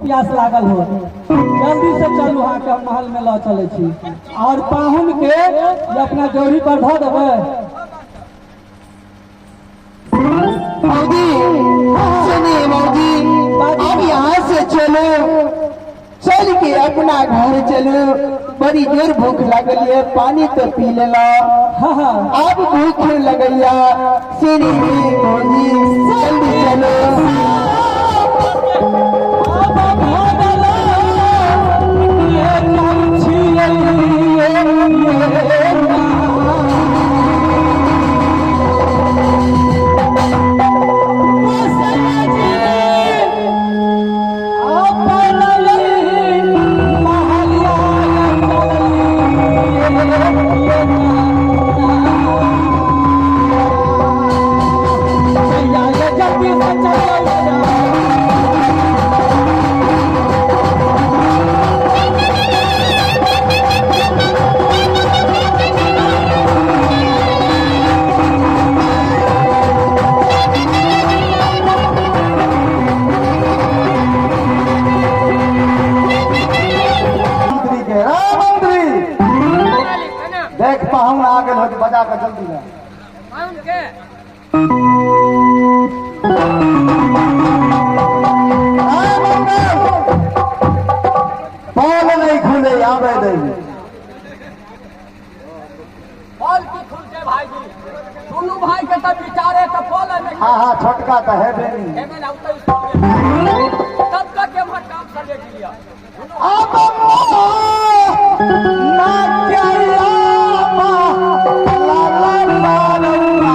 प्यास लागल हो। जल्दी से चलू, अहाँके हम महल में लऽ चलै छी और पाहुन के जे अपना जोड़ी पर धऽ देबै। मौजी सुनिए मौजी, अब यहाँ से चलो, चल के अपना घर चलो। बड़ी जोर भूख लागल है, पानी तो पी लेला। हाँ हाँ, अब भूख लगैया। सुनिए मौजी, जल्दी चलो। अब भगल ये छियै। मंत्री के रा मंत्री देख पाहुन आ गेल हो, बजा के जल्दी ला। आ मंगल, पोल नहीं खुले आवे दे। पोल की खुलते भाईजी? दुनू भाई के तब विचारे तो पोल में। हाँ हाँ, छोटका तो है बेनी। हेबे ना उतर स्कूल में तब तक के हमर काम समेट लिया। अब ना क्या ला ला ला ला ला ला।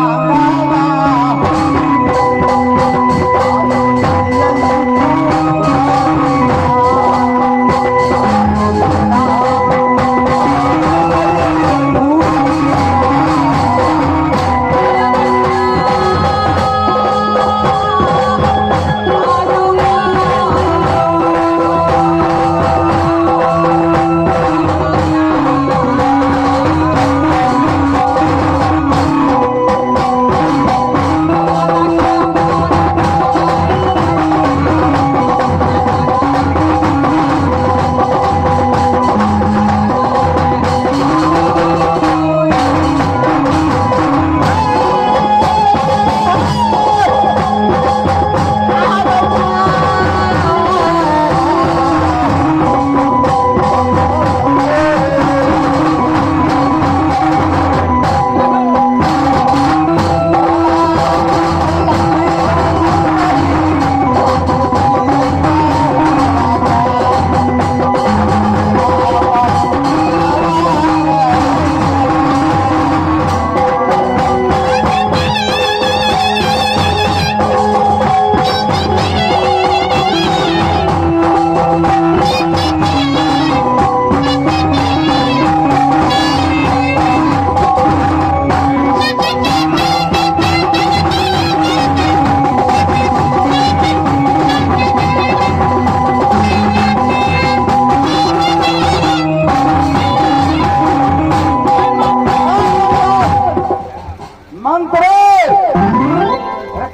मंत्री,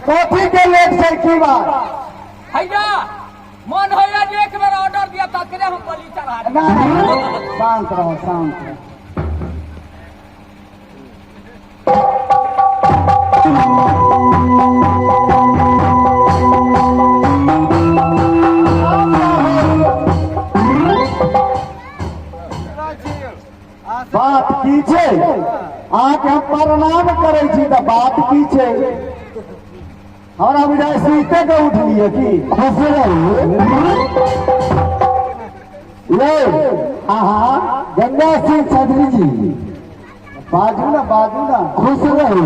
कथी के लेट छै? की बात? भैया, मन होइया जे एक बेर ऑर्डर दिया तकरे हम बलि चढ़ा दी। ना ना, शांत रहो, शांत रहो। बात की छै? अहाँके हम प्रणाम करै छी तऽ बात की छै? हमरा बुझाइ सुइते के उठलियै की। खुश रहू। ले अहाँ गंगा सिंह चौधरी जी। बाजू ना, बाजू ना। खुश रहू।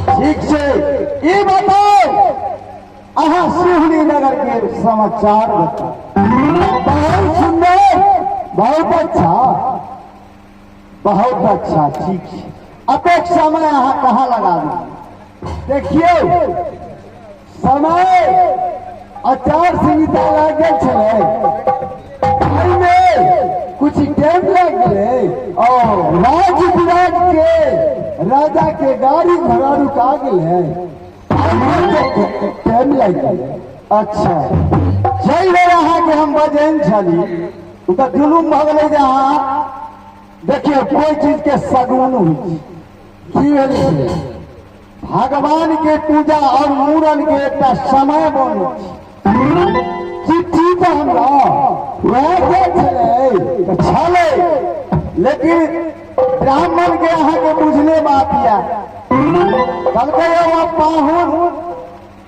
ठीक छै, ई बताउ, अहाँ सिवनी नगर के समाचार बताउ। बहुत सुंदर, बहुत अच्छा। बहुत अच्छा, ठीक छै। अतेक समय अहाँ कहाँ लगा देलियै? देखियौ, समय आचार संहिता लागि गेल छलै, एहिमे कुछ टाइम लागि गेलै और राज विराज के राजा के गाड़ी घोड़ा रुका गेलै, टाइम लागि गेलै। अच्छा, जाहि बेर अहाँके हम बजैन छली ओ तऽ जुलुम भऽ गेलै जे अहाँ देखियौ कोइ चीज के सगुन होइ छै। की भेलै से? भगवान के पूजा और मूड़न के एकटा समय बनै छै। चिट्ठी तऽ हमरा वएह के छलै तऽ छलै, लेकिन ब्राह्मण के अहाँके बुझले बात यऽ, कहलकै यौ पाहुन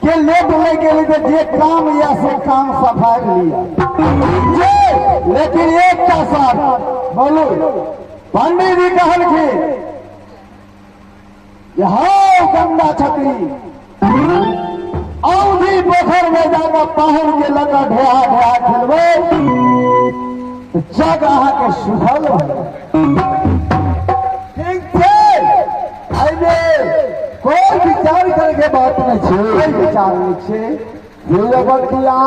के लेट लागि गेलै तऽ जे काम यऽ से काम सफारि लिअ जे, लेकिन एकटा शर्त। बोलू। पंडीजी कहलखिन जे हौ गंगा छत्री, औंधी पोखर में जाकर पाहुन के लऽ कऽ ढेहा ढेहा खेलबै तऽ जग अहाँके सुखल भऽ। ठीक छै, एहिमे कोइ विचार करके बात नहि छै, कोइ विचार नहि छै। बतिया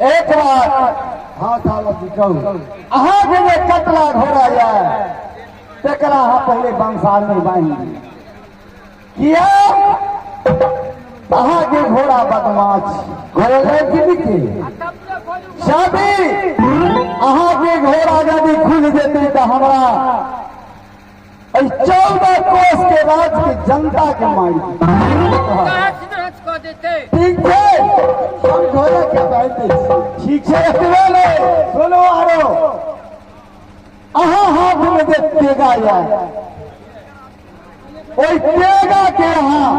एक बात। हाँ साहब जी, कहू। अहाँके जे कतला घोड़ा यऽ तकरा अहाँ पहिले बंसार में बान्हि दियौ। किया? अहाँके घोड़ा बदमाश घोड़ा के शादी, अहाँके घोड़ा यदि खुलि जेतै तऽ हमरा एहि 14 कोस के राज के जनता के मारि। ठीक छै, हम घोड़ा के बान्हि दै छी। ठीक छै, एतबे नहि, सुनू आरो, अहाँ हाथ में जे तेगा यऽ ओहि तेगा के अहाँ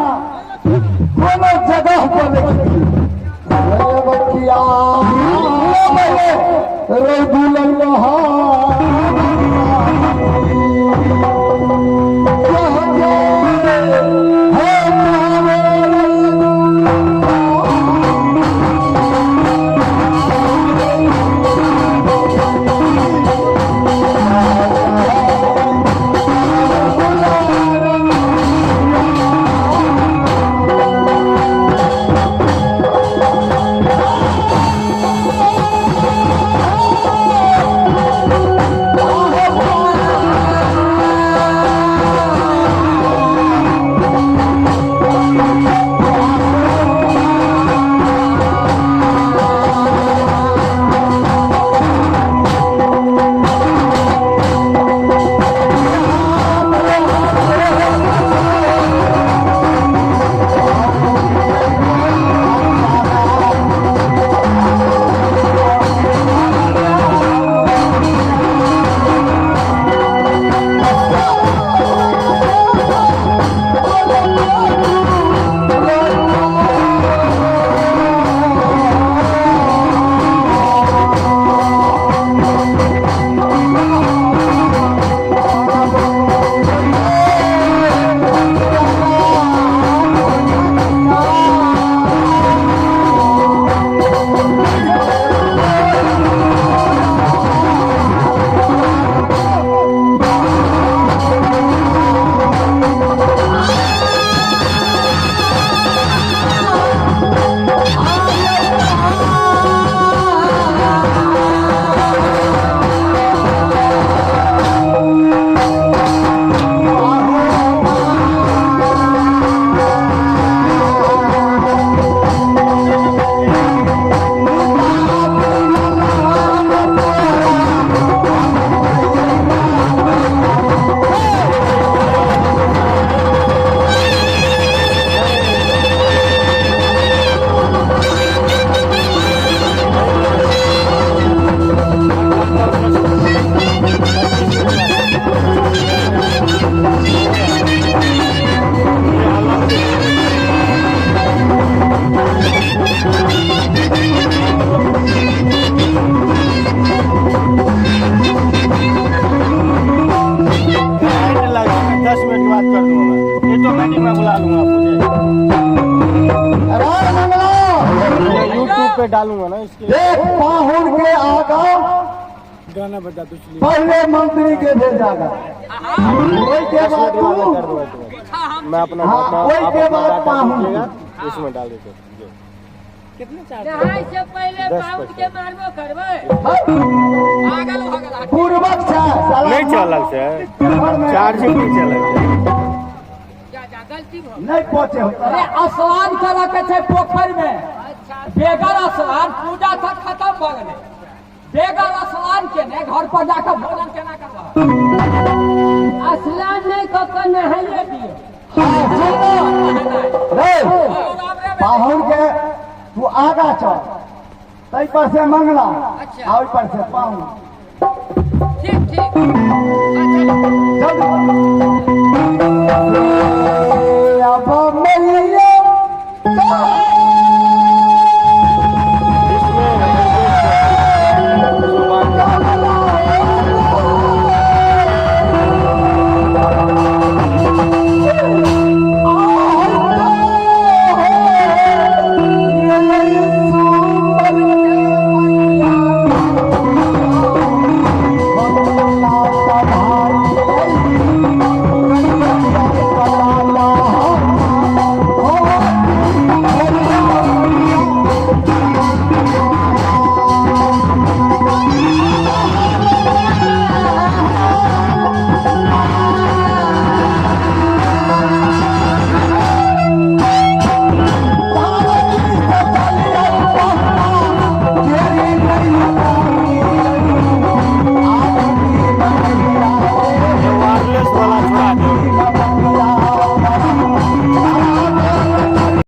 कोनो जगह पर रखि दियौ। देख पाहुन के आगा गाना बजा दो इसलिए पहले मंत्री के भेजागा, ओहि के बाद तू, पीछा हम। मैं अपना हाँ, डाटा ओहि आप के अपना बाद डाटा पाहुन। दीजिएगा, इसमें डाल दीजिए जी। नहाय से पहिले 10 पाउन के मारबो करबै। पागल भऽ गेल। पूर्वक छै साला। नहीं चलल छै, चार्जिंग नहीं चलल छै। जा जा, गलती भऽ नहीं पहुंचे हो। अरे, स्नान करऽ के छै पोखरि में। अच्छा। बेगर स्नान पूजा तक खत्म भऽ गेलै। बेगर स्नान केने घर पर जाकर भोजन केना करबह? स्नान नहि कऽ कऽ नहाइए दियौ। हाँ, सुन ना। रे पाहुन के तू आगा चल, तै पर से मंगला। अच्छा। आ ओहि पर से पाहुन। ठीक ठीक, अच्छा। जल्दी।